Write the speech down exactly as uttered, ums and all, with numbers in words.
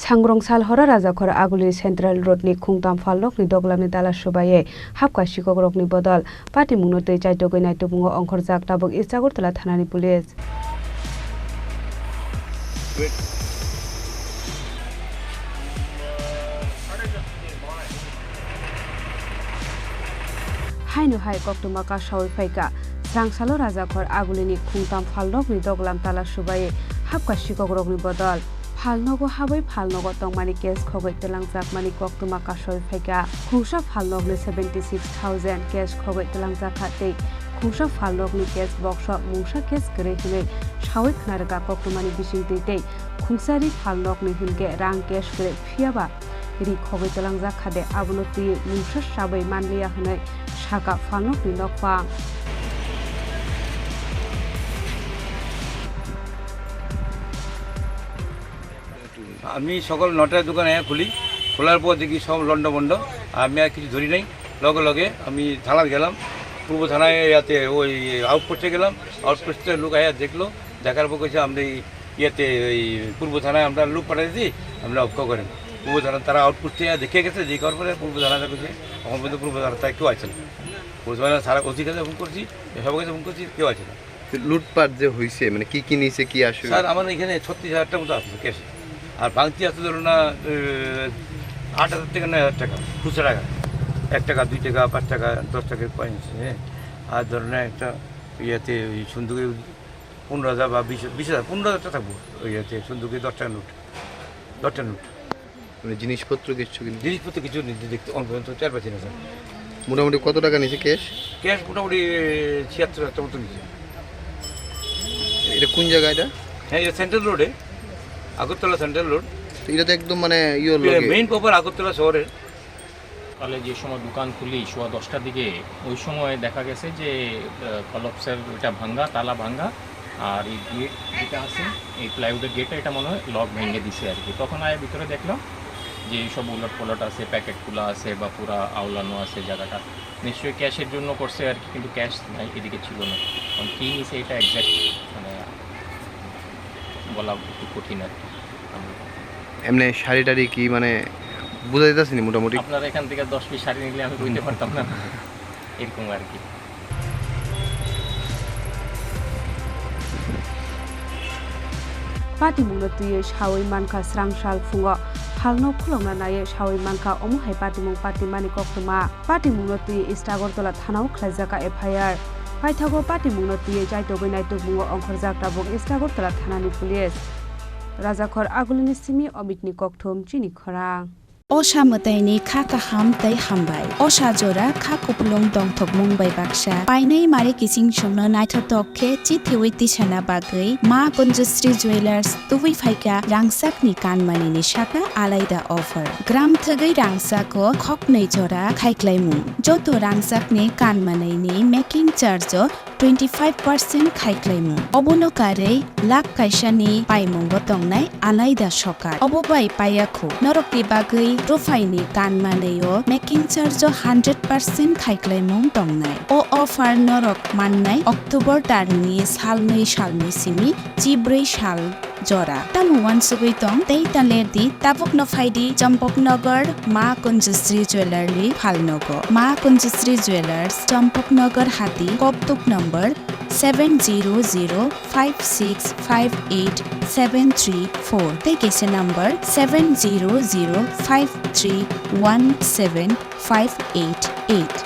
Thangrong sal horo Rajakhor Aguli Central Road ni khungtam phalnokni doglamni tala subaiwi hapkha sikokrokni bodol. Patimungno twi chaitogwi naitugmungo ongkhorjak tabuk East Agartala thanani police. Haino hai koktwma kasawi phaikha. Srangsalo Rajakhor Agulini khungtam phalnokni doglam tala subaiwi hapkha sikokrokni bodol. Phalnogo habwi phalnogo tongmani case khogwi twlangjakmani koktwma kasawi phaikha. Khungsa phalnokni seventy six thousand case khogwi twlangjakha tei khungsa phalnokni case boxo mungsa case kwrwi hwnwi sawi khna rwkha koktwmani bisingtwi tei khungsa ri phalnokni hwnkhe rang case kwrwi phiyaba ri khogwi twlangjak kha de, abono twiwi mungsa sabai manliya hwnwi sakha phalnokni nokphang. আমি সকাল নটায় দোকান আয়া খুলি, খোলার পর দেখি সব লন্ডভন্ড। আমি আর কিছু ধরি নাই, লগে লগে আমি থানায় গেলাম, পূর্ব থানায়, ইয়াতে ওই আউটপোস্টে গেলাম। আউটপোস্টে লোক আয়া দেখলো, দেখার পর কইছে, "আমরা এই ইয়েতে ওই পূর্ব থানায় আমরা লোক পাঠাই দিই, আমরা অপেক্ষা করেন।" পূর্ব থানা তারা আউটপোস্টে আয়া দেখে গেছে, দেখার পরে পূর্ব থানায় কইছে, "এখন পর্যন্ত পূর্ব থানায় কেউ আছে না।" পূর্ব থানায় সারা ওসির কাছে ফোন করছি, সবার কাছে ফোন করছি, কেউ আছে না। তো লুটপাট যে হইছে, মানে কি কি নিছে, কি আসলে? স্যার, আমার এখানে ছত্রিশ হাজার টাকার মতো আছে ক্যাশ। আর ভাঙতি আছে ধরো না, এ, আট হাজার টাকা, নয় হাজার টাকা, খুচরা টাকা। এক টাকা, দুই টাকা, পাঁচ টাকা, দশ টাকার কয়েন আছে, হ্যাঁ। আর ধরো না একটা ইয়েতে ওই সন্দুকে পনেরো হাজার বা বিশ, বিশ হাজার, পনেরো হাজার টাকা থাকবো ওই ইয়েতে সন্দুকে দশ টাকা নোট, দশ টাকা নোট। মানে জিনিসপত্র কিছু কিনে? জিনিসপত্র কিছু নেই, দেখতে অন পর্যন্ত চার পাঁচ দিন আছে। মোটামুটি কত টাকা নিছে ক্যাশ? ক্যাশ মোটামুটি ছিয়াত্তর হাজার মতো নিছে। এটা কোন জায়গা এটা? হ্যাঁ, এটা সেন্ট্রাল রোডে, আগরতলা সেন্ট্রাল রোড। তো এটা তো একদম মানে ইয়ে হলো এটা কি? মেইন প্রপার আগরতলা শহরের। সকালে যে সময় দোকান খুলি সোয়া দশটার দিকে, ওই সময় দেখা গেছে যে, আহ, কলপসের ওইটা ভাঙ্গা, তালা ভাঙ্গা। আর এই গেট যেটা আছে, এই প্লাইউডের গেটটা, এটা মনে হয় লক ভেঙে দিছে আর কি। তখন আয়া ভিতরে দেখলাম যে এইসব উলট পালট আছে, প্যাকেট খোলা আছে বা পুরা আওলানো আছে জায়গাটা। নিশ্চয়ই ক্যাশের জন্য করছে আর কি, কিন্তু ক্যাশ নাই, এদিকে ছিল না। এখন কি নিছে এটা এক্স্যাক্ট মানে বলা একটু কঠিন আর কি। এমনি শাড়ি টাড়ি কি মানে বুঝা যাইতাছে নি মোটামুটি? আপনারা এখান থেকে দশ পিস শাড়ি নিলে আমি বুঝতে পারতাম না, এরকম আর কি। Patimungno twiwi sawi mankha srangsal phungo phalno khulokna naiwi sawi mankha, omo hai patimung patimani koktwma. Patimungno twiwi East Agartala thanao khlaijak kha F I R. Paithago patimungno twiwi chaitogwi naitugmungo ongkhorjak tabuk East Agartala thanani police. Rajakhor Agulini simi Omitni kokthum chini khorang. Osa mwtaini kha kaham tei hambai. Osa jora kha kupulung dongthokmung bai baksa. Painai mari kiching chwngno naithotok khe chithiwi tisana bagwi Ma Kunjusri Jewellers tubui phaikha rangchakni kanmanini saka alaida offer. Gram thwgwi rangchako khoknwi jora khaiklaimung. Joto rangchakni kanmanini making charge o twenty five percent khaiklaimung. Obono karwi lakh kaisani paimungo tongnai alaida sokar. Obo bai paiya khu norokni bagwi ruphaini kanmanwi o making charge o hundred percent khaiklaimung tongnai. O offer norok mannai October talni salnwi salni simi chibrwi sal jora. Tamo uansugwi tong tei ta ler di, tabukno phai di Champaknagar Ma Kunjusri Jewellery phalnogo. Ma Kunjusri Jewellers, Champaknagar Hati, Koktuk number seven zero zero five six five eight seven three four tei kaisa number seven zero zero five three one seven five eight eight.